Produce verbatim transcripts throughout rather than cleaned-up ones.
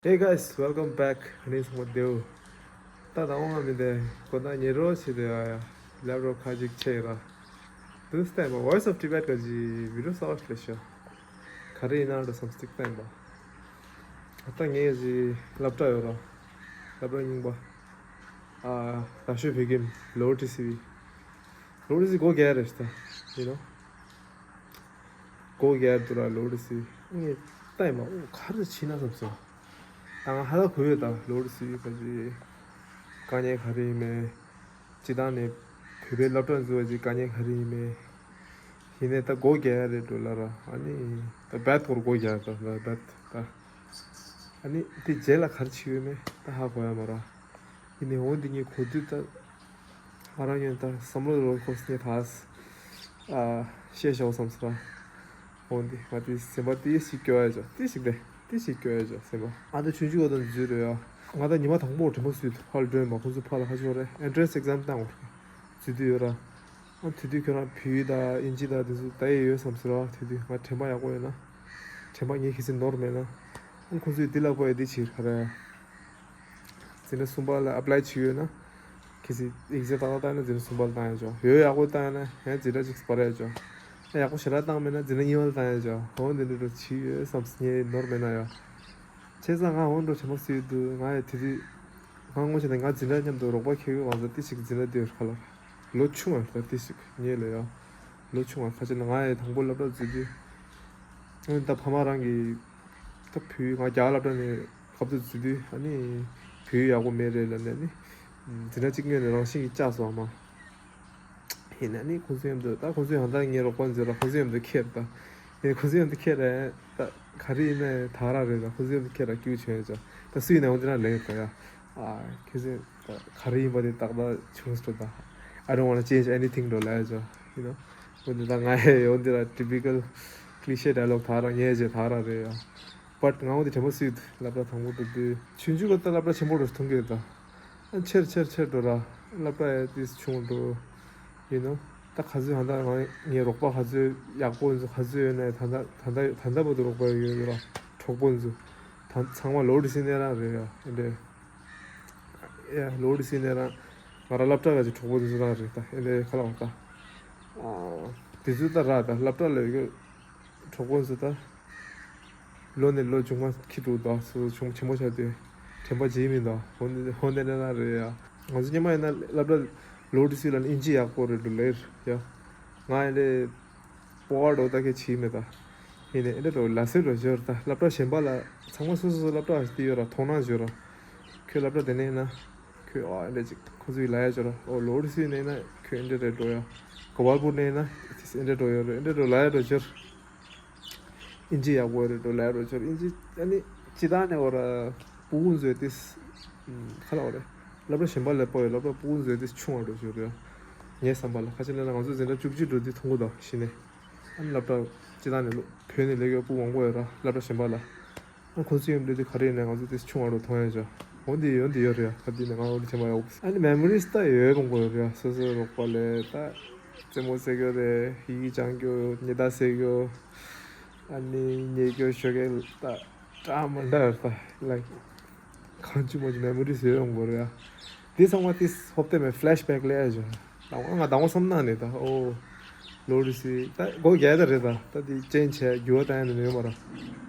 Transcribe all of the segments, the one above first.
Hey guys, welcome back. ཨ་ནི་ཚང་མ་བདེ་པོ། ད་ད་འོང་ང་མི་འདི་ཁོ་ན་ཉེ་རོ་ཆེ་དེ་ཨ་ཡ་ལེབ་རོ་ཁ་ཅིག་ཆེ་ར། དུས་སྟེ་མ་Voice of Tibet ག་ཅི་བི་ཌིའོ་གསར་པ་ལས་ཤ། ག་རེ་ཡིན་ན་འགྲོ་བསམ་སྟེ་བལྟས་པ། ད་ངས་ཅི་སློབ་གྲྭ་ཡོད་ར། སློབ་གྲྭ་རྙིང་པ། ཨ་ད་ཤོད་བོད་ཁྱིམ་ལོ་ཏི་སི་བི། ལོ་ཏི་སི་སྒོ་རྒྱག་རེད་ད། ཡིན་ནོ། སྒོ་རྒྱག་འདུག་ར་ལོ་ཏི་སི། ངས་ལྟ་ཡིན་མ་འོ་ག་རེ་ཕྱིན་ན་བསམ་སོང་། ད་ང་ཧ་ལ་གོ་ཡོད་ད་ལོ་ཏི་སི་ག་ཅི། དཀའ་ངལ་ག་རེ་ཡིན་མེད། སྤྱི་བཏང་ནས་བོད་པའི་སློབ་གྲྭ་འཛུལ་བ་ཅིག་དཀའ་ངལ་ག་རེ་ཡིན་མེད། ཡིན་ནའི་ད་སྒོ་རྒྱག་ཡ་རེད་འགྲོ་ལ་ར། ཨ་ནི་ད་བད་སྐོར་སྒོ་རྒྱག་ད་ད་བད་ད། ཨ་ནི་དེ་རྗེས་ལ་ག་རེ་བྱེད་ཡོད་མེད་ད་ཧ་གོ་ཡ་མ་ར། ཡིན་ནའི་འོ་འདི་ངས་གོ་དུས་ད། ང་རང་ཡོད་ད་བསམ་བློ་རོལ་ཁོ་སྙེ་ཐག་ཨ་ཤེས་ཤོག་བསམ་སོང་། འོ་འདི་ང་དེ་སེམས་པ་དེ་ཞིག་སྐྱོ་ཡ་ཅོ་དེ་ཞིག་དེ་དེ་ཞིག་སྐྱོ་ཡ་ཅོ་སེམས་པ། ཨ་ད་ཆུང་ཆུང་བ་དང་འཛུལ་རེད་ཡ། ང་ད་ཉི་མ་དང་པོ་དྲན་པ་སུས་ཕར་ལ་འགྲོ་ཡིན་པ་ཁོང་ཚོ་ཕར་ལ་ཁ་ཕྱོགས་རེད། ཨེན་ཊི་རན་སི་ཨེག་ཛམ་བཏང་བར་འཛུལ་དུས་ཡོད་ར། ཨ་དེ་དུས་ཁྱོད་རང་བོད་ཡིག་དང་དབྱིན་ཇི་དང་དེ་ཚོ་ད་ཡི་ཡོད་བསམ་སོང་ར། དེ་དུས་ང་དྲན་པ་ཡག་པོ་ཡོད་ན། དྲན་པ་ངས་གལ་སྲིད་ནོར་མེད་ན། ཨ་ཁོང་ཚོས་འདི་ལ་ཕོ་ཡི་འདི་བྱེད་ག་རེ། འཛིན་གྲྭ་གསུམ་པ་ལ་ཨེབ་ལའི་བྱེད་ཡོད་ན། གལ་སྲིད་ཨེག་ཛམ་ཏག་ཏག་བཏང་ན་འཛིན་གྲྭ་གསུམ་པ་ལ་བཏང་ཡ་ཅོ། ཡོད་ཡག་པོ་བཏང་ཡ་ན་ཡང་འཛིན་གྲྭ་གཅིག་སྤར་ཡ་ཅོ། ཡག་པོ་ཞེ་དྲག་བཏང་མེད་ན་འཛིན་གྲྭ་གཉིས་པ་ལ་བཏང་ཡ་ཅོ། འོ་འདི་འདྲ་འགྲོ་བྱེད་ཡོད་བསམ་ངས་ནོར་མེད་ན་ཡ། བྱས་ཙང་ང་འོ་འགྲོ་བྱེད་མ་སྲིད་འདུག་ང་ཡ་དེ་དུས། ང་སྔོན་ཆད་ནས་ང་འཛིན་གྲྭ་མཉམ་དུ་རོགས་པ་ཁྱེར་གི་གང་ཟག་ཏི་ཞིག་འཛིན་གྲྭ་འདིར་ཁ་ལ། ལོ་ཆུང་བ་ད་ཏི་ཞིག་ངས་ལ་ཡ། ལོ་ཆུང་བ་ཁ་ཆེ་ན་ང་ཡ་དང་པོ་སློབ་གྲྭ་འཛུལ་དུས། ཨ་ནི་ད་ཕ་མ་རང་གིས་ད་བོད་ཡིག་ང་རྒྱ་གར་སློབ་གྲྭ་ནས་སྐབས་དུ་འཛུལ་དུས་ཨ་ནི་བོད་ཡིག་ཡག་པོ་མེད་རེད་ལབ་ནས་ནི། འཛིན་གྲྭ་གཅིག་སྔོན་ནས་རང་བཞིན་གྱིས་བཅག་སོང་ཨ་མ། ཡིན་ན་ནི་ཁོང་ཚོའི་མཉམ་དུ་ད་ཁོང་ཚོའི་ཡང་ད་ངའི་རོགས་པ་འཛུལ་ར་ཁོང་ཚོའི་མཉམ་དུ་ཁྱེར་ད། ཡིན་ཁོང་ཚོའི་མཉམ་དུ་ཁྱེར་ར་ད་ག་རེ་ཡིན་ན་ད་ར་རེད་ད་ཁོང་ཚོའི་མཉམ་དུ་ཁྱེར་ར་སྐྱིད་བྱོན་ཡོད་ཅག་ད་སུ་ཡིན་ན་འོང་དེ་ན་ལེན་ད་ཡ། ཨ་ཁྱེད་ཚོས་ད་ག་རེ་ཡིན་པ་དེ་ཏག་ཏག་བྱུང་སོང་ད། I don't wanna change anything འགྲོ་ལ་ཡ་ཅག you know འོ་འདི་ད་ང་ཡ་འོ་འདི་ལ་typical cliche dialogue ད་ར་ངས་བྱས་ད་ར་རེད་ཡ། But ང་འོ་འདི་དྲན་པ་སྲིད་སློབ་གྲྭ་དང་པོ་འགྲོ་དུས་ཆུང་ཆུང་ག་ད་སློབ་གྲྭ་ཆེན་པོ་འགྲོ་མཐོང་གི་ཡོད་ད། ཨ་ཆེར་ཆེར་ཆེར་འགྲོ་ར། སློབ་གྲྭ་ཡ་ཏིས་ཆུང་འགྲོ། ཡིན་ནོ། ད་ག་ཚོད་ཧ་ད་ང་ངའི་རོགས་པ་ག་ཚོད་ཡག་པོ་འཛུ་ག་ཚོད་ཡོད་ན་ད་ད་ད་ད་ད་བར་དུ་རོགས་པ་ཡོད་ཡོད་ར། གྲོགས་པོ་འཛུ། ད་ཚང་མ་ལོ་ཏི་སི་ནས་རང་རེད་ཡ་ཨེ་འདྲེ། ཡ་ལོ་ཏི་སི་ནས་རང་ང་ར་སློབ་གྲྭ་ག་ཚོད་གྲོགས་པོ་འཛུ་རང་རེད་ད་ཨེ་འདྲེ་ཁ་ལག་ད། ཨ་དེ་ཚོད་ད་ར་ད་སློབ་གྲྭ་ལ་ཡོད་གྲོགས་པོ་འཛུ་ད། ལོ་ནས་ལོ་ཆུང་མ་ཁྱི་འདུག་ད་སོ་སོ་ཆུང་ཆེན་མོ་ཆགས་དུས་དྲན་པ་བརྗེད་མི་འདུག་ཧོ་ནས་ཧོ་ནས་ནས་ན་རེད་ཡ། ང་ཚོ་སྙེ་མ་ཡིན་ན་སློབ་གྲྭ་ལོ་ཏི་སི་ལ་ཨིན་ཇི་ཡག་པོ་རེད་འདུག་ལེར་ཡ། ང་ཡིན་ལེ་པོ་བ་འགྲོ་ད་གེ་བྱིས་མེད་ད། ཡིན་ནས་ཨེ་འདྲ་འགྲོ་ལ་སེ་འགྲོ་ཞོར་ད་སློབ་གྲྭ་གཞན་པ་ལ་ཚང་མ་སོ་སོ་སོ་སློབ་གྲྭ་ཞིག་དེ་ཡོད་ར་མཐོང་སྣང་ཞོར་ར། ཁྱོད་སློབ་གྲྭ་དེ་ནས་ཡིན་ན། ཁྱོད་ཨ་ཨེ་འདྲ་ཅིག་ཁོ་ཚོས་ལ་ཡ་ཞོར་ར་ཨོ་ལོ་ཏི་སི་ནས་ཡིན་ན་ཁྱོད་ཨེ་འདྲ་རེད་འགྲོ་ཡ། གོ་བལ་པུར་ནས་ཡིན་ན་ཨེ་འདྲ་འགྲོ་ཡོད་རེད་ཨེ་འདྲ་འགྲོ་ལ་ཡ་འགྲོ་ཞོར། ཨིན་ཇི་ཡག་པོ་རེད་འགྲོ་ལ་རོ་ཆོར་ཨིན་ཇི་ཨ་ནི་སྤྱི་བཏང་ནས་འོ་ར་སྤུ་གུ་བཟོས་ཏེ་ཁ་ལ་འོ་རེད་སློབ་གྲྭ་གཞན་པ་ལས་པོ་ཡོད་སློབ་གྲྭ་སྤུ་གུ་བཟོས་ཏེ་ཆུང་བ་འགྲོ་ཞོར་རེད། ངའི་བསམ་པ་ལ་ཁ་ཆེ་ལ་ང་ཚོ་འཛིན་གྲྭ་བཅུ་གཅིག་འགྲོ་དུས་མཐོང་གི་འདུག་གཞི་ནས་ཨ་ནི་སློབ་གྲྭ་སྤྱི་བཏང་ནས་བོད་ནས་སླེབས་ཡོད་སྤུ་གུ་མང་པོ་ཡོད་ར་སློབ་གྲྭ་གཞན་པ་ལ་ཨ་ཁོ་ཚོ་ཡོད་འདྲ་དུས་ག་རེ་ཡིན་ནས་ང་ཚོ་ཏེ་ཆུང་བ་འགྲོ་མཐོང་ཡ་ཅོ་འོ་འདི་ཡོད་འདི་ཡོད་རེད་ཡ་ཁ་འདི་ནས་ང་འོ་འདི་བྱེད་མ་ཡོད་ཨ་ནི་མེ་མོ་རིས་ད་ཡོད་མང་པོ་ཡོད་རེད་ཡ་སོ་སོའི་རོགས་པ་ལས་ད། རྩེད་མོ་རྩེ་རྒྱུ་རེད། ཡི་གེ་སྦྱང་རྒྱུ། ཉི་ཟླ་ཟེར་རྒྱུ། ཨ་ནི་ཉལ་རྒྱུ་ཞོགས་ཀས་ད་གྲ་མ་འདྲ་ད་ལའིག་གང་ཅི་མོ་ཅི་མེ་མོ་རི་ཟེར་ཡོང་གི་རེད་ཨ། འདི་ཚང་མ་ཏིས་ཧོབ་སྟེ་མེད་ཕ་ལེ་ཤི་བེག་ལས་ཨ་ཞོ། ད་ང་དང་པོ་བསམ་ནང་ནས་ད་ཨོ། ལོ་རི་སི་ད་སྒོ་རྒྱག་ད་རེད་ད་ད་འདི་ཅན་ཆེ་རྒྱུ་བ་ད་ཡང་ནས་ཡོད་མ་ར།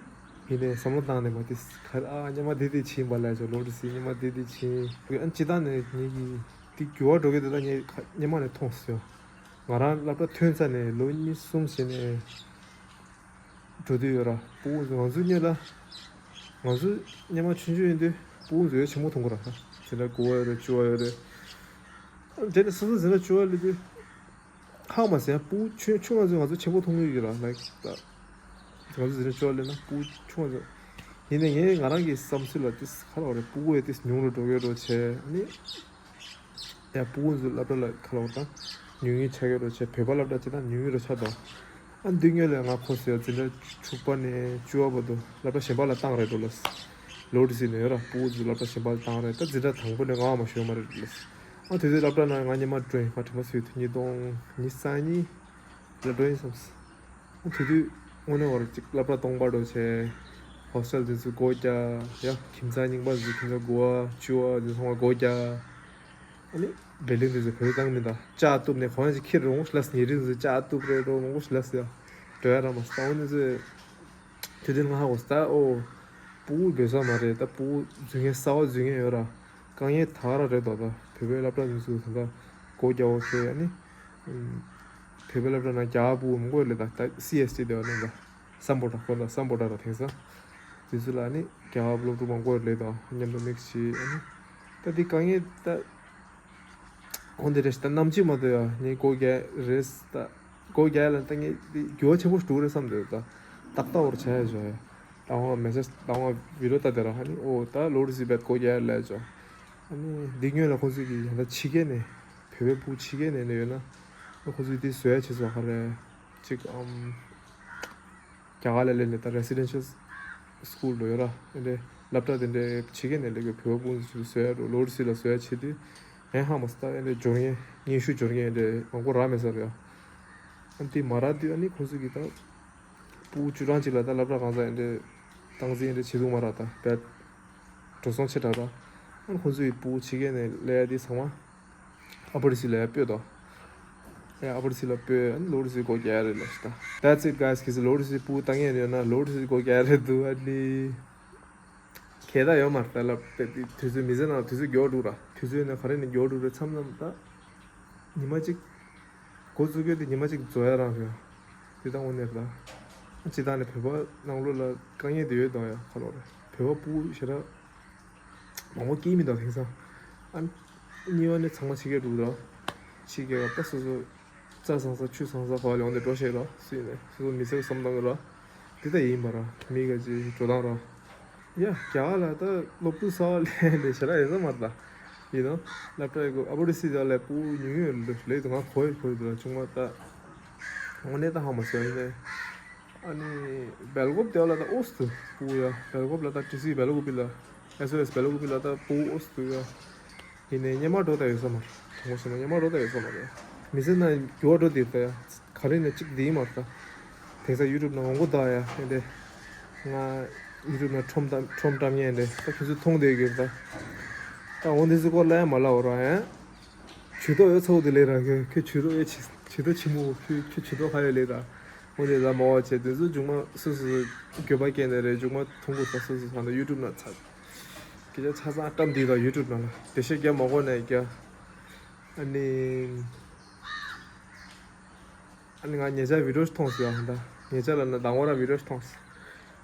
ཡིན་ནས་བསམ་བློ་བཏང་ནས་མ་ཏིས་ག་རེ་ཨ་ཉི་མ་འདི་འདི་ཕྱིན་པ་ལས་ཨ་ཞོ་ལོ་རི་སི་ཉི་མ་འདི་འདི་ཕྱིན། ཨ་ཅི་ད་ནས་ཉིད་ཀྱི། དེ་འགྱུར་བ་འགྲོ་གི་འདུག་ད་ངས་ཁ་སྔོན་མ་ནས་མཐོང་སོང་། ང་རང་སློབ་གྲྭ་ཐོན་ཚར་ནས་ལོ་གཉིས་གསུམ་ཞིག་ནས་འགྲོ་དུས་ཡོད་ར་སྤུ་གུ་ང་ཚོ་སྔོན་ལ་ང་ཚོ་སྔོན་མ་ཆུང་ཆུང་ཡིན་དུས་སྤུ་གུ་ཚོ་ཡོད་ཆེན་པོ་མཐོང་གི་ར་ད་དེ་འདྲ་དགུ་བ་ཡོད་རེད་བཅུ་བ་ཡོད་རེད། དེ་ནས་སོ་སོ་ཟེར་ན་བཅུ་བ་སླེབས་དུས་ཧང་མ་ཟེར་ཡང་སྤུ་གུ་ཆུང་ཆུང་ང་ཚོ་ང་ཚོ་ཆེན་པོ་མཐོང་གི་ཡོད་ར་ལའིག་ད་ང་ཚོ་ཟེར་ན་བཅུ་བ་སླེབས་ན་སྤུ་གུ་ཆུང་ང་ཚོ་ཡིན་ནའི་ངས་ང་རང་གི་བསམ་ཚུལ་ལ་ཏིས་ཁ་ལ་བ་རེད་སྤུ་གུ་ཡོད་ཏིས་ཉུང་རུ་འགྲོ་གི་རོ་བྱས་ཨ་ནི། ཡང་སྤུ་གུ་ཚོའི་སློབ་གྲྭ་ལ་ཁ་ལོ་དང་ཉུང་ཉུང་ཆགས་ཡོད་རོ་བྱས་བོད་པ་སློབ་གྲྭ་སྤྱི་དང་ཉུང་ཉུང་རོ་ཆགས་དང་། ཨ་འདི་སྔོན་ལ་ང་ཁོ་ཟེར་འཛིན་གྲྭ་དྲུག་པ་ནས་བཅུ་བ་བར་དུ་སློབ་གྲྭ་གཞན་པ་ལ་བཏང་རེད་འགྲོ་ལ། ལོ་ཏི་སི་ནས་ཡོད་ར་སྤུ་གུ་ཚོའི་སློབ་གྲྭ་གཞན་པ་ལ་བཏང་རེད་ད་འཛིན་གྲྭ་དང་པོ་ནས་ང་མ་ཞོན་མ་རེད་འགྲོ་ལ། ཨ་དེ་དུས་སློབ་གྲྭ་ནང་ང་སྔོན་མ་འགྲོ་ཡིན་ང་དྲན་པ་སུས་ཐུ་ཉིས་སྟོང་ཉི་ཤུ་རྩ་གཉིས་ལ་འགྲོ་ཡིན་བསམས། ཨ་དེ་དུས་དངོས་གནས་བར་ཅིག་སློབ་གྲྭ་སྟོང་པ་འགྲོ་བྱས། ཧོ་སི་ཊེལ་དེ་ཚོ་སྒོ་རྒྱག་ཡ། ཁྱིམ་ཚང་རྙིང་པ་དེ་ཚོ། ཁྱིམ་ཚང་དགུ་པ་བཅུ་པ་དེ་ཚོ་ཚང་མ་སྒོ་རྒྱག་ཨ་ནི་བེལ་ཌིང་དེ་ཚོ་བེད་སྤྱོད་བཏང་མི་འདུག་ལྕགས་གཏུབ་ནས་གོང་ཞིག་ཁྱེར་རུང་ལ་ཉེ་རིང་དེ་ཚོ་ལྕགས་གཏུབ་རེད་རོ་མང་པོ་ཞིག་ལ་ཟེར་ཡ། འགྲོ་ཡ་ར་མ་སོང་ནི་ཚོས་དུས་དེ་ང་ཧ་གོ་ས་ད་ཨོ། ཕྲུ་གུ་འབོད་ས་མ་རེད། ད་ཕྲུ་གུ་འཛུལ་མཁན་གསར་པ་འཛུལ་མཁན་ཡོད་ར། དཀའ་ངལ་ད་ག་རང་རེད་དོ། ད་བོད་པའི་སློབ་གྲྭ་དེ་ཚོ་ད་ལྟ་སྒོ་རྒྱག་འོ་ཁེ་ཨ་ནི། བོད་པའི་སློབ་གྲྭ་ནང་རྒྱ་གར་ཕྲུ་གུ་མང་པོ་ཡོད་ལེ། ད་ད་སི་ཨེས་ཊི་དེ་བ་ནང་ད་སམ་བྷོ་ཊ་ཁོ་ད་སམ་བྷོ་ཊ་ད་དེང་སང་དེ་ཚོ་ལ་ཨ་ནི་རྒྱ་གར་སློབ་ཕྲུག་མང་པོ་ཡོད་ལེ། ད་མཉམ་དུ་མིག་སི་བྱེད་ཨ་ནི། ད་དེ་དཀའ་ངལ་ད། འོན་ཏེ་རེ་ཞིག་ད་ནམ་ཅི་མ་གཏོགས་ཡ་ངས་སྒོ་རྒྱག་རེས་ད། སྒོ་རྒྱག་ལ་ད་ངས་འདི་འགྱུར་བ་ཆེན་པོ་ཞིག་འགྲོ་གི་རེད་བསམ་འདུག་ད་ཏག་ཏག་བོར་བྱ་ཡ་བྱ་ཡ། ད་ང་མེ་སེ་ཇི་ད་ང་བི་ཌི་ཡོ་ལྟ་དེ་ར་ཧ་ནི་ཨོ་ད་ལོ་རེ་སི་བེད་སྒོ་རྒྱག་ལས་བྱ། ཨ་ནི་འདི་སྔོན་ལ་ཁོ་ཚོས་ཀྱི་ཡང་ད་ཕྱི་རྒྱལ་ནས་བོད་པའི་ཕྲུ་གུ་ཕྱི་རྒྱལ་ནས་ནས་ཡོད་ན་ཨ་ཁོ་ཚོས་འདི་བཟོ་ཡ་བྱེད་སོང་ཧ་རེ་ཅིག་ཨམ། རྒྱ་གར་ལ་སླེབས་ནས་ད་རེ་སི་ཌེན་ཤལ་སི་ཀུལ་འགྲོ་ཡོད་ར། ཨེ་འདྲའི་སློབ་གྲྭ་དེ་འདྲའི་ཕྱི་རྒྱལ་ནས་སླེབས་པའི་བོད་པ་ཕྲུ་གུ་ཚོ་བཟོ་ཡ་འགྲོ་ལོ་རེ་སི་ལ་བཟོ་ཡ་བྱེད་དུས་ཨེ་ཧ་མ་སི་ད་ཨེ་འདྲའི་འབྱོར་མཁན་སྙན་ཞུ་འབྱོར་མཁན་ཨེ་འདྲའི་མང་པོ་རག་མེད་ས་རེད་ཡ། ཨ་དེ་མ་རག་དུས་ཨ་ནི་ཁོ་ཚོ་གིས་ད་ཕྲུ་གུ་བཅུ་གྲངས་ཅིག་ལ་ད་སློབ་གྲྭ་གང་ས་ཨེ་འདྲའི་སྟངས་འཛིན་ཨེ་འདྲའི་བྱེད་འདུག་མ་ར། ད་བེད་འགྲོ་སོང་ཆེ་དྲགས་ར། ཨ་ནི་ཁོ་ཚོ་ཡི་ཕྲུ་གུ་ཕྱི་རྒྱལ་ནས་སླེབས་ཡ་དེ་ཚང་མ། ཨ་པ་རི་སི་ལ་ཡ་སྤོས་དོ། ཨེ་ཨ་པ་རི་སི་ལ་སྤོས་ཨ་ནི་ལོ་རེ་སི་སྒོ་རྒྱག་རེད་ལ་ཤི་ད། That's it guys. ཁྱེད་ཚོ་ལོ་རེ་སི་ཕྲུ་གུ་བཏང་ཡས་ཡོད་ན་ལོ་རེ་སི་སྒོ་རྒྱག་རེད་འདུག་ཨ་ནི། ཁྱད་ད་ཡོད་མ་རེད་ད་ལབ་དེ་དུས་ཚོད་མི་ཟེར་ན་དུས་ཚོད་མགྱོགས་འགྲོ་ར། དུས་ཚོད་ནི་ག་རེ་ནས་མགྱོགས་འགྲོ་རེད་མཚམས་མཚམས་ད། ཉི་མ་གཅིག་འགོ་འཛུགས་རྒྱུ་དེ་ཉི་མ་གཅིག་རྫོགས་ཡ་རང་རེད། དེ་ད་དངོས་གནས་རེད་ད། སྤྱི་བཏང་ནས་བོད་པ་ནང་ལོགས་ལ་དཀའ་ངལ་དེ་ཡོད་དང་ཡ་ཁ་ལོ་རེད། བོད་པ་ཕྲུ་གུ་ཞེ་དྲག་མང་པོ་སྐྱེས་མི་འདུག་དེང་སང་། ཨ་གཉིས་པ་ནི་ཚང་མ་ཕྱི་རྒྱལ་འགྲོ་འདུག་ཕྱི་རྒྱལ་བ་ད་སོ་སོ་རྩྭ་ཚང་ས་ཆུ་ཚང་ས་ག་བ་ལ་འོང་དེ་འགྲོ་ཤེས་ར་སུས་ནས་སོ་སོ་མི་ཚེ་བསམ་སྟངས་ར་དེ་ད་ཡིན་པ་ར་མི་ག་ཅི་འགྲོ་སྟངས་ར། ཡ་རྒྱ་གར་ལ་ད་སློབ་ཕྲུག་གསར་བ་ལས་ལས་ཞེ་དྲག་ཡོད་ས་མ་རེད་ད། ཡིན་ནོ། སློབ་གྲྭ་ཡི་གོ་ཨ་པོ་རི་སི་ད་ལས་ཕྲུ་གུ་ཉུང་ཉུང་ལས་ལས་དུ་ང་གོ་ཡི་གོ་ཡི་འདུག་ལ་ཆུང་མ་ད། དངོས་གནས་ད་ཧ་མ་སོ་ཡིན་ནས། ཨ་ནི་སྦེལ་ཀོབ་དེ་ལ་ད་ཨོ་སི་ཏུ་ཕྲུ་གུ་ཡ། སྦེལ་ཀོབ་ལ་ད་ཊི་སི་སྦེལ་ཀོབ་ལ་ཨེ་སི་ཨོ་ཨེ་སི་སྦེལ་ཀོབ་ལ་ད་ཕྲུ་གུ་ཨོ་སི་ཏུ་ཡ། ཡིན་ནས་སྙེ་མ་འགྲོ་ད་ཡོད་ས་མ་རེད། དྲང་པོ་བཤད་ན་སྙེ་མ་འགྲོ་ད་ཡོད་ས་མ་རེད། མི་ཚེ་ན་འགྱུར་བ་འགྲོ་དེ་ད་ཡ། ག་རེ་ནས་གཅིག་འདི་ཡིན་མ་རེད་ད། དེང་སང་ཡུ་ཊུབ་ནང་ངོ་རྒོལ་ད་ཡ་ཨེ་འདྲས། ང་ཡུ་ཊུབ་ནང་ཁྲོམ་ད་ཁྲོམ་བཀྲམ་ཉན་ཨེ་འདྲས་ད་ཁྱོད་ཚོས་མཐོང་བསྡད་ཡོད་ད། ད་འོ་འདི་ཚོ་སྐོར་ལ་ཡ་མ་ལབ་འོ་ར་ཡ། ཇུས་གཏོགས་ཡོད་ཚ་བོ་དེ་ལས་ར་ཁྱོད་ཁྱོད་ཇུས་གཏོགས་ཡོད་ཆེ་ཇུས་གཏོགས་ཆེན་མོ་ཁྱོད་ཁྱོད་ཇུས་གཏོགས་ཁ་ཡོད་ལས་ར། འོ་དེ་ལ་མ་བ་བྱས་དེ་ཚོ་མཇུག་མ་སོ་སོ་སོ་འགྱོད་པ་སྐྱེས་ནས་རེད། མཇུག་མ་མཐོང་གོ་ས་སོ་སོ་ས་ན་ཡུ་ཊུབ་ནང་ཚ། སྐད་ཆ་ཆ་ཚང་བཀྲམ་དེ་དང་ཡུ་ཊུབ་ནང་ལ་བདེ་ཤོད་རྒྱ་མ་གོ་ནས་རྒྱ། ཨ་ནི། ཨ་ནི་ང་ཉེ་ཆར་བི་ཌི་ཡོ་ཞིག་མཐོང་སོང་ཡ་ཧན་ད། ཉེ་ཆར་ལ་ན་དང་པོ་ར་བི་ཌི་ཡོ་ཞིག་མཐོང་སོང་།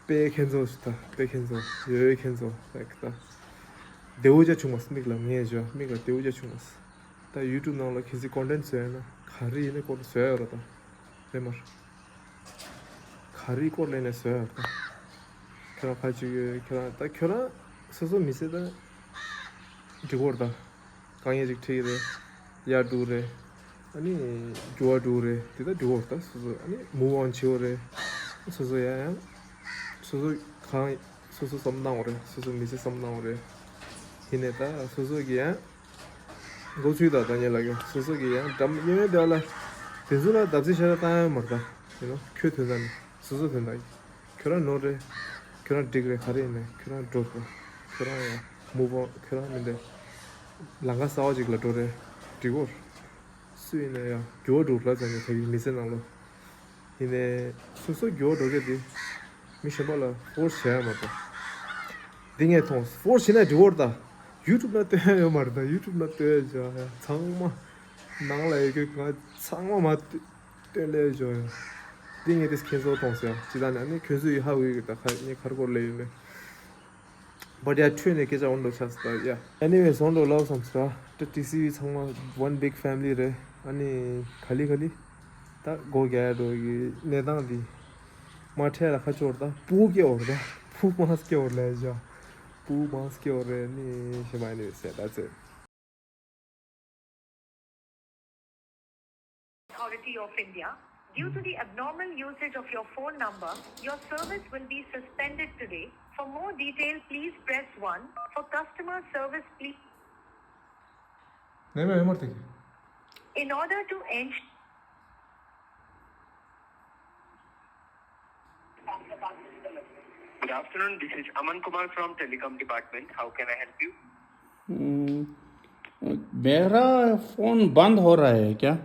དཔེ་ཁྱེད་ཚོ་ཞིག་ད་དཔེ་ཁྱེད་ཚོ་ཡོད་ཡོད་ཁྱེད་ཚོ་ལེགས་ད། བདེ་བོ་ཅག་བྱུང་མ་སོང་མིག་ལ་ངས་བྱོས་མིག་ལ་བདེ་བོ་ཅག་བྱུང་མ་སོང་། ད་ཡུ་ཊུབ་ནང་ལ་གལ་སྲིད་ཀོན་ཊེན་ཊི་བཟོས་ན་ག་རེ་ཡིན་ན་ཀོ་བཟོས་ཡོད་ར་ད། རེད་མར། ག་རེ་སྐོར་ལེན་ནས་བཟོས་ཡོད་ད། ཁྱོད་རང་ཁ་ཅིག་ཡོད་ཁྱོད་རང་ད་ཁྱོད་རང་སོ་སོ་མི་ཚེ་ད། འགྲིག་གོ་ར་ད། དཀའ་ངལ་ཅིག་འཕྲད་ཀྱི་རེད། ཡར་འགྲོ་རེད། ཨ་ནི། འགྱུར་བ་འགྲོ་རེད་དེ་ད་འགྲིག་གོ་ར་ད་སོ་སོ་ཨ་ནི་མུ་ཝོན་བྱེད་འོ་རེད། སོ་སོ་ཡ་ཡང་། སོ་སོ་གང་སོ་སོ་བསམ་སྟངས་འོ་རེད་སོ་སོ་མི་ཚེ་བསམ་སྟངས་འོ་རེད། དེ་ནས་ད་སོ་སོ་གི་ཡང་། འགོ་ཚུགས་དང་ད་ཉལ་ལ་གི་སོ་སོ་གི་ཡང་འགྲམ་གཡས་གཡོན་དེ་ལ། དེ་ཚོ་ལ་བརྡབ་གསིག་ཤ་ར་བཏང་ཡ་མ་རེད་ད། ཡིན་ནོ་ཁྱོད་དོན་དག་ནི་སོ་སོ་དོན་དག་གི་ཁྱོད་རང་ནོར་རེད། ཁྱོད་རང་འགྲིག་རེད་ག་རེ་ཡིན་ནའི་ཁྱོད་རང་འགྲོ་དགོས། ཁྱོད་རང་ཡང་མུ་བོ་ཁྱོད་རང་མི་འདྲ། ལམ་ཁ་གསར་བ་ཅིག་ལ་འགྲོ་རེད། འགྲིག་གོ། སུ་ཡིན་ན་ཡང་འགྱུར་བ་འགྲོ་ལ་ཙམ་ཡང་ད་གི་མི་ཚེ་ནང་ལོ། ཡིན་ནའི་སོ་སོ་འགྱུར་བ་འགྲོ་མཁན་དེ་མི་གཞན་པ་ལ་ཧྥོར་སི་བྱས་ཡ་མ་གཏོགས། འདི་ངས་མཐོང་ཧྥོར་སི་བྱས་ན་འགྲིག་གོ་རེད་ད། ཡུ་ཊུབ་ན་སྟོན་ཡ་ཡོད་མ་རེད་ད་ཡུ་ཊུབ་ན་སྟོན་ཡ་བྱ་ཡ་ཚང་མ། ནང་ལ་ཡོད་མཁན་ང་ཚང་མ་མ་སྟོན་ལས་བྱ་ཡ། འདི་ངས་དེ་ཁྱེད་ཚོ་མཐོང་ཟེར་ཡ་ཅི་ད་ནས་ཨ་ནི་ཁྱོད་ཚོ་ཡི་ཧ་གོ་གི་ད་ཁ་ངས་ཁར་སྐོར་ལས་ཡོད་མེད། But yeah འཕྲོས་ནས་སྐད་ཆ་འོང་འགྲོ་ཆགས་སོང་ད་ཡ། Anyway བཟང་འགྲོ་ལབ་བསམ་སོང་ད། ཊི་སི་ཝི་ཚང་མ་one big family རེད། ཨ་ནི་ག་ལི་ག་ལི། ད་སྒོ་རྒྱག་འགྲོ་གི་གནས་སྟངས་འདི། མ་འཕྲད་ལ་ཁ་ཕྱོགས་ད་ཕྲུ་གུ་སྐྱེ་འོར་ད། ཕྲུ་གུ་མང་སྐྱེ་འོར་ལས་བྱ། ཕྲུ་གུ་མང་སྐྱེ་འོར་རེད་ནི་ཞེ་མ་ནི་ཟེར་ད་ཚེ། Authority of India. Due to the abnormal usage of your phone number, your service will be suspended today. For more detail, please press one. For customer service, please. ནས་མེད་མར་དེ། In order to ensure Good afternoon, this is Aman Kumar from Telecom Department. How can I help you? हम्म, मेरा फोन बंद हो रहा है क्या?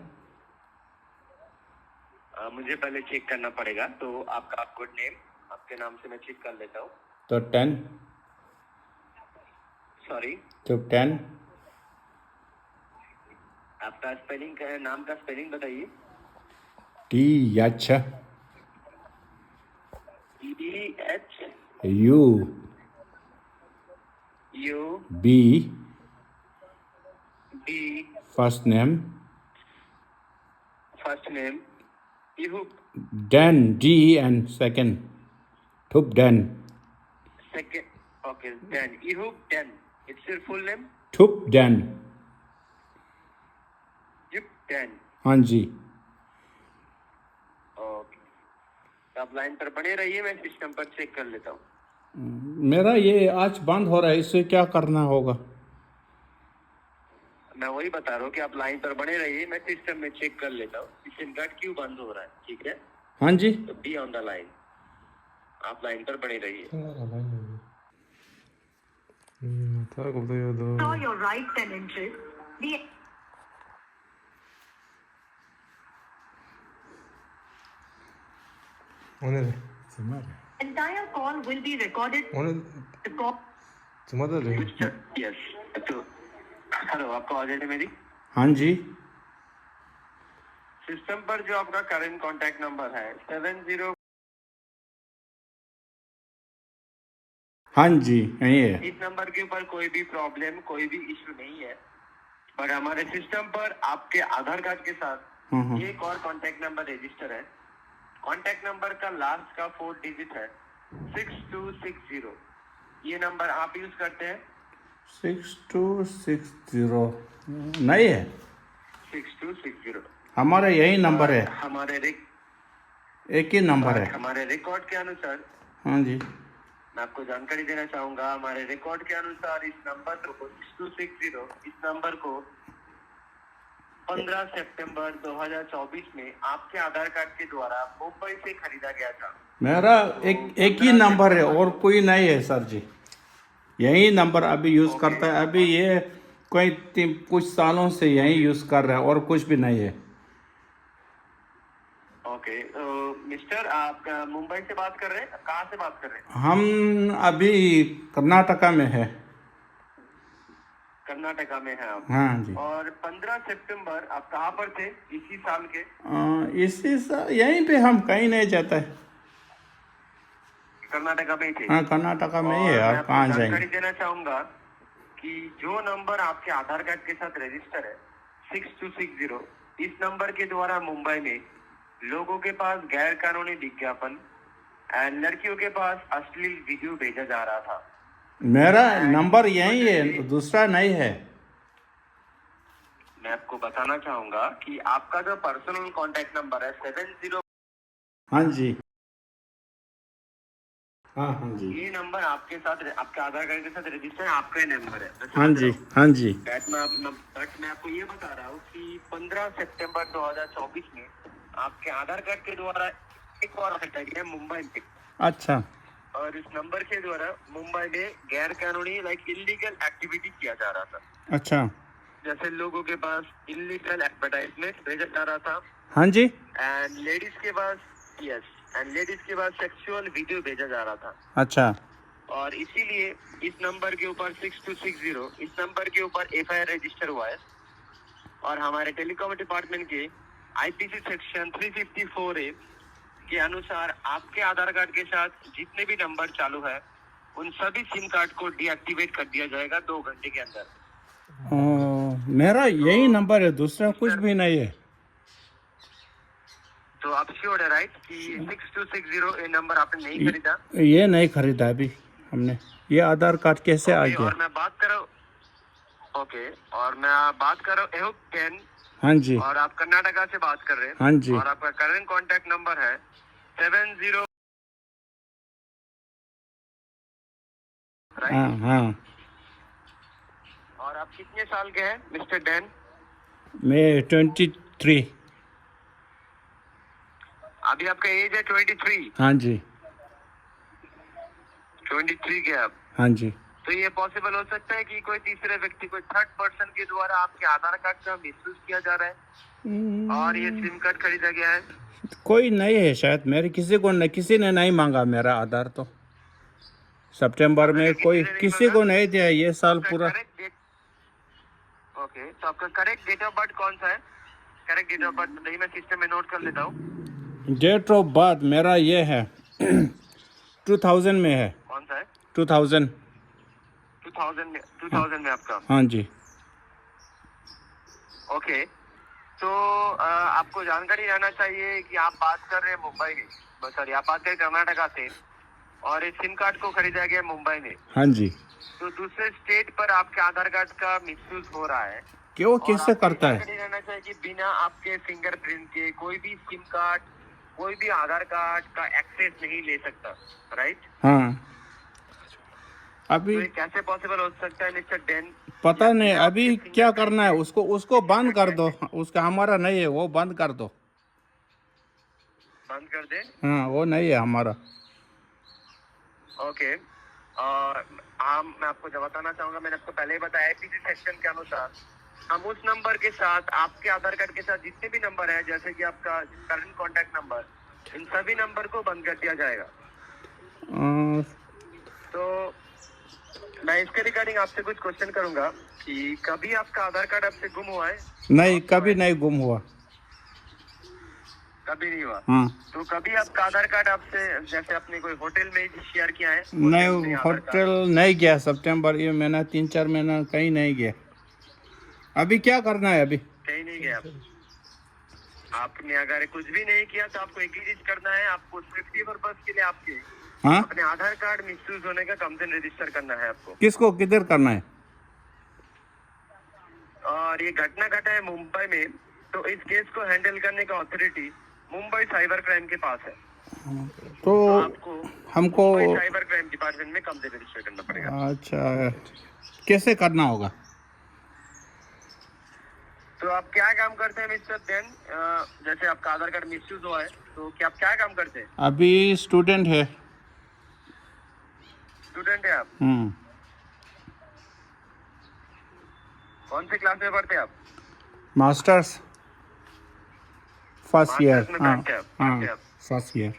अ, मुझे पहले चेक करना पड़ेगा, तो आपका गुड नेम, आपके नाम से मैं चेक कर लेता हूँ। तो टेन। सॉरी। तो टेन। आपका स्पेलिंग का, नाम का स्पेलिंग बताइए। T H. T H. U. U. B. B. First name. First name. इहुप। Den, D E N, second. ठुप डैन। सेकंड। ओके, डैन। इहुप Den. It's your full name? ठुप डैन। ठुप डैन। हाँ जी। ओके। तो आप लाइन पर बने रहिए, मैं सिस्टम पर चेक कर लेता हूँ। मेरा ये आज बंद हो रहा है, इससे क्या करना होगा? मैं वही बता रहा हूँ कि आप लाइन पर बने रहिए, मैं सिस्टम में चेक कर लेता हूँ कि सिम कार्ड क्यों बंद हो रहा है, ठीक है? हाँ जी। तो बी ऑन द लाइन, आप लाइन पर बने रहिए। हम्म, था को तो यो दो। Saw your rights and interests. The 오늘 entire call will be recorded. 오늘 The call. 주마다 ring. Yes. तो हेलो, आपको आवाज आ रही है मेरी? हाँ जी। सिस्टम पर जो आपका करंट कॉन्टैक्ट नंबर है, सेवन ज़ीरो। हाँ जी, यही है। इस नंबर के ऊपर कोई भी प्रॉब्लम, कोई भी इशू नहीं है, बट हमारे सिस्टम पर आपके आधार कार्ड के साथ हम्म, हम्म। एक और कॉन्टैक्ट नंबर रजिस्टर है। कॉन्टैक्ट नंबर का लास्ट का फोर डिजिट है सिक्स टू सिक्स ज़ीरो। ये नंबर आप यूज करते हैं? सिक्स टू सिक्स ज़ीरो नहीं है। Six two six zero. हमारा यही नंबर है। हमारे रिक- एक ही नंबर है। हमारे रिकॉर्ड के अनुसार हाँ जी। मैं आपको जानकारी देना चाहूंगा, हमारे रिकॉर्ड के अनुसार इस नंबर को, सिक्स टू सिक्स ज़ीरो, इस नंबर को पन्द्रह सितंबर दो हज़ार चौबीस में आपके आधार कार्ड के द्वारा मुंबई से खरीदा गया था। मेरा तो एक, एक ही पन्द्रह नंबर है सितंबर और कोई नहीं है सर जी। यही नंबर अभी यूज़ ओके। करता है। अभी ये कोई तीन, कुछ सालों से यही यूज़ कर रहा है और कुछ भी नहीं है। ओके, अ, मिस्टर, आप, अ, मुंबई से बात कर रहे हैं? कहाँ से बात कर रहे हैं? हम अभी कर्नाटका में है। कर्नाटका में हैं आप। हाँ जी। और पन्द्रह सितंबर आप कहाँ पर थे इसी साल के? अ, इसी साल यहीं पे, हम कहीं नहीं जाता है। कर्नाटका में ही थे? हाँ, कर्नाटका में ही है, और मैं आप आपको कहाँ जाएंगे? जानकारी देना चाहूंगा कि जो नंबर आपके आधार कार्ड के साथ रजिस्टर है, सिक्स टू सिक्स ज़ीरो, इस नंबर के द्वारा मुंबई में लोगों के पास गैर कानूनी विज्ञापन एंड लड़कियों के पास अश्लील वीडियो भेजा जा रहा था। मेरा एंड नंबर यही है, मुझे दूसरा नहीं है। मैं आपको बताना चाहूंगा कि आपका जो पर्सनल कॉन्टैक्ट नंबर है सेवन ज़ीरो हाँ जी। हाँ, हाँ जी। ये नंबर आपके साथ, आपके आधार कार्ड के साथ रजिस्टर है, आपका ही नंबर है। मैं हाँ समझ जी, रहा हूँ। हाँ जी। बट मैं आप-, मैं, बट मैं आपको ये बता रहा हूँ कि पन्द्रह सितंबर दो हज़ार चौबीस में आपके आधार कार्ड के द्वारा एक और हटाया गया मुंबई में। अच्छा। और इस नंबर के द्वारा मुंबई में गैर कानूनी, लाइक, इलीगल एक्टिविटी किया जा रहा था। अच्छा। जैसे लोगों के पास इलीगल एडवर्टाइजमेंट भेजा जा रहा था। हाँ जी। एंड लेडीज के पास, यस, एंड लेडीज के पास सेक्सुअल वीडियो भेजा जा रहा था। अच्छा। और इसीलिए इस नंबर के ऊपर, सिक्स टू सिक्स ज़ीरो, इस नंबर के ऊपर एफआईआर रजिस्टर हुआ है। और हमारे टेलीकॉम डिपार्टमेंट के IPC section three fifty four A के अनुसार आपके आधार कार्ड के साथ जितने भी नंबर चालू है, उन सभी सिम कार्ड को डीएक्टिवेट कर दिया जाएगा दो घंटे के अंदर। ओ, मेरा यही तो नंबर है, दूसरा कुछ सर, भी नहीं है। तो आप श्योर है, राइट, कि सिक्स टू सिक्स ज़ीरो ये नंबर आपने नहीं ये, खरीदा? ये नहीं खरीदा अभी हमने। ये आधार कार्ड कैसे आ ओके, गया? और मैं बात कर रहा हूँ, ओके, और मैं बात कर रहा हूँ एहुप टेन। हाँ जी। और आप कर्नाटका से बात कर रहे हैं। हाँ जी। और आपका करंट कॉन्टैक्ट नंबर है सेवन ज़ीरो राइट? हाँ, हाँ। और आप कितने साल के हैं, मिस्टर डैन? मैं ट्वेंटी थ्री। अभी आपका एज है ट्वेंटी थ्री? हाँ जी। ट्वेंटी थ्री के आप। हाँ जी। तो ये पॉसिबल हो सकता है कि कोई तीसरे व्यक्ति, कोई थर्ड पर्सन के द्वारा आपके आधार कार्ड का मिसयूज किया जा रहा है और ये सिम कार्ड खरीदा गया है। कोई नहीं है शायद, मेरे किसी को नहीं, किसी ने नहीं मांगा मेरा आधार तो। सितंबर में कोई किसी को नहीं दिया ये साल पूरा। करेक्ट डेट ओके, तो आपका करेक्ट डेट ऑफ बर्थ कौन सा है? करेक्ट डेट ऑफ बर्थ बताइए, मैं सिस्टम में नोट कर लेता हूँ। डेट ऑफ बर्थ मेरा ये है, टू थाउजेंड में है। कौन सा है? Two thousand. टू थाउजेंड में, टू थाउजेंड में आपका। हाँ जी। ओके, तो अ, आपको जानकारी रहना चाहिए कि आप बात कर रहे हैं मुंबई में, सॉरी, आप बात कर रहे हैं कर्नाटका से, और इस सिम कार्ड को खरीदा गया मुंबई में। हाँ जी। तो दूसरे स्टेट पर आपके आधार कार्ड का मिसयूज हो रहा है। क्यों, और कैसे आपको करता है? जानकारी रहना चाहिए कि बिना आपके फिंगरप्रिंट के कोई भी सिम कार्ड, कोई भी आधार कार्ड का एक्सेस नहीं ले सकता, राइट? हाँ। तो अभी ये कैसे पॉसिबल हो सकता है, मिस्टर डेन? पता नहीं, अभी क्या करना है उसको, उसको बंद कर दो। उसका हमारा नहीं है, वो बंद कर दो। बंद कर दे। हाँ, वो नहीं है हमारा। ओके, और हम, मैं आपको जब बताना चाहूंगा, मैंने आपको पहले ही बताया, पीसी सेक्शन के अनुसार हम उस नंबर के साथ, आपके आधार कार्ड के साथ जितने भी नंबर हैं, जैसे कि आपका करंट कॉन्टैक्ट नंबर, इन सभी नंबर को बंद कर दिया जाएगा। अ, तो मैं इसके रिगार्डिंग आपसे कुछ क्वेश्चन करूंगा कि कभी आपका आधार कार्ड आपसे गुम हुआ है? नहीं, कभी नहीं गुम हुआ। कभी नहीं हुआ। हाँ। तो कभी आपका आधार कार्ड आपसे, जैसे आपने कोई होटल में शेयर किया है? नहीं, होटल में आधार कार्ड? होटल नहीं गया सितंबर, ये महीना, तीन चार महीना कहीं नहीं गया। अभी क्या करना है अभी? कहीं नहीं गया। आपने अगर कुछ भी नहीं किया तो आपको एक ही चीज करना है, आपको सेफ्टी पर्पस के लिए आपके हाँ। अपने आधार कार्ड मिसयूज होने का कंप्लेन रजिस्टर करना है आपको। किसको, किधर करना है? और ये घटना घटा है मुंबई में, तो इस केस को हैंडल करने का अथॉरिटी मुंबई साइबर क्राइम के पास है। तो आपको हमको मुंबई साइबर क्राइम डिपार्टमेंट में कंप्लेन रजिस्टर करना पड़ेगा। अच्छा, कैसे करना होगा? तो आप क्या काम करते हैं, मिस्टर डेन? अ, जैसे आपका आधार कार्ड मिसयूज हुआ है, तो क्या आप क्या काम करते हैं? अभी स्टूडेंट है। स्टूडेंट है आप। हम्म। कौन से क्लास में पढ़ते हैं आप? Masters first year. मास्टर्स में हाँ। बैठते हैं आप? हाँ। बैठते हैं आप? First year.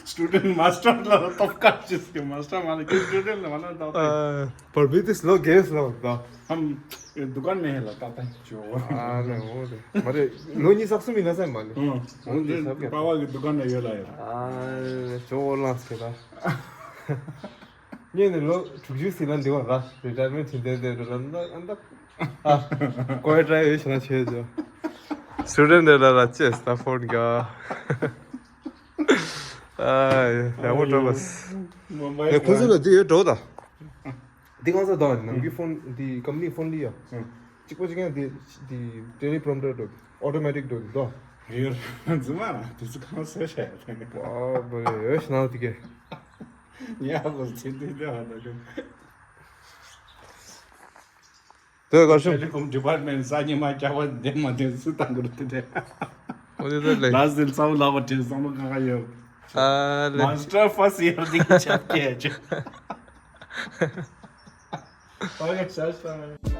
स्टूडेंट मास्टर ला तोफका जिसके मास्टर माने के स्टूडेंट ला माने तो ཨ། བར་བི་དེ་སློ་གེས་ལ་བ། हम ये दुकान में है ལགས་ད་ཅོ། ཨ་ནི་འོ་རེད། མ་རེད། ལོ་གཉིས་སོགས་སུ་མི་ན་ས་མ་ལེ། हाँ। वो जो सब क्या? पावा की दुकान में ये लाया। ཨ་ཅོ་ལངས་སྐད་ད། ངས་ནི་ལོ་དྲུག་ཅུ་ཟིན་ན་འདི་བ་ར་རི་ཊ་ཡར་མེན་ཊི་བྱེད་འདོད་འདོད་ར་འདི་འདི་ཨ་ཀོ་ཡ་ཊ་རའི་ཡོད་ཤ་ན་ཆེ་ཅོ། སི་ཊུ་ཌེན་ཊི་ལ་ར་ཅེས་ད་ཕོན་ག་ཨ་ཡ་མོ་ཊ་བས། ནས་ཁོ་ཚོ་ལ་འདི་ཡོད་འགྲོ་ད། འདི་གང་ས་ད་ནང་གི་ཕོན་འདི་ཀམ་ནི་ཕོན་ལི་ཡ། གཅིག་པོ་གཅིག་ཡང་འདི་འདི་ཊེ་ལི་པྲོམ་ཊར་འགྲོ་འདི་ཨོ་ཊོ་མེ་ཊིག་འགྲོ་འདི་ད། ཡོད་རྫུན་མ་ར་དེ་ཚོ་གང་ཟེར་བྱས་ཨ་བོ་ཡོད་ཤ་ན་འདི་གེ་ཡ་གོ་ཚིག་འདི་འདི་ཧ་ད་གི། དེ་གར་ཤོག་ཊེ་ལི་ཀོམ་ཌི་པཱར་མེན་ཊི་ས་ཉི་མ་སྐྱ་བ་འདེམ་མ་འདེམ་སུ་བཏང་གི་རེད་དེ། འོ་དེ་ད་ལེ། ལ་ཟིལ་ཚ་བོ་ལ་བ་དྲན་བསམ་བློ་གང་ག་ཡོད། ཨ་ལེ། མཱ་སི་ཊར་ཕར་སི་ཡར་དེ་གི་ཆབ་ཀྱི་ཆུ། ཨོ་ཡ་ཤ་ཤ།